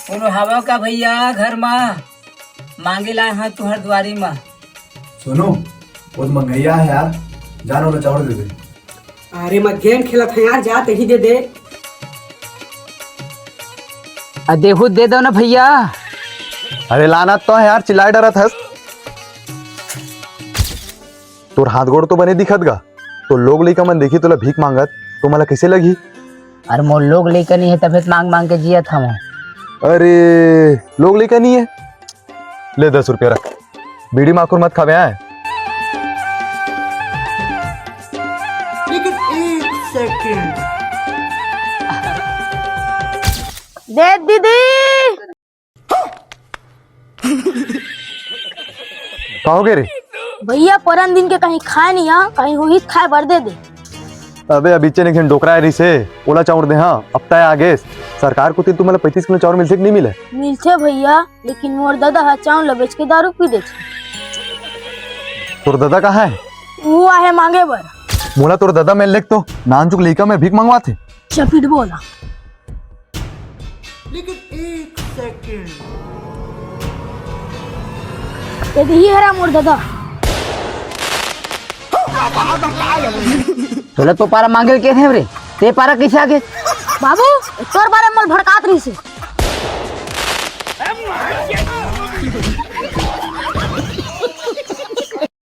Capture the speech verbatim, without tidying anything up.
कोनो हवा का भैया घर मा? मांगे लाए हंव तुंहर दुवारी मा। सोनू, वो तो मंगइया हे यार, जा न ओला चाउर दे दे। अरे मैं गेम खेलत हंव यार, जा तेही दे दे। अ देहू दे दो ना भैया। अरे लाना तो हे यार, चिल्लाए डरत हस। तोर हाथ गोड़ तो बने दिखत गा, तो लोग लइका मन देखही तोला भीख मांगत, तो मोला कइसे लगही? अरे मोर लोग लइका नइ हे, तभे तो मांग मांग के जियत हंव। अरे लोग लइका नइ हे, ले दस रुपया रख, बीड़ी माखुर मत खाबे आय। लेकिन एक सेकंड। दे दीदी। का हो गे रे? भैया, परन दिन के कहीं खाए नइ हंव, कहीं होही त खाए बर दे दे। अबे, अभी चेन एक झन डोकरा आय रिहिसे, ओला चाउर दे हंव, अब तैं आ गेस। सरकार कोति तुमन ला पैंतीस किलो चाउर मिलथे कि नइ मिले? मिलथे भैया, लेकिन मोर ददा ह चाउर ला बेच के दारू पी देथे। तोर ददा कहाँ हे? वो आहे मांगे बर। मोला तोर ददा मेर लेग तो, नानचुक लइका मेर भीख मंगवाथे। चपिट बोला। लेकिन एक सेकंड। ये दे, ये हरा मोर ददा। तोला तो पारा मांगे के थे रे, ते पारा कइसे आ गे? बाबू, तोर बारे में मोला भड़कात रहिसे।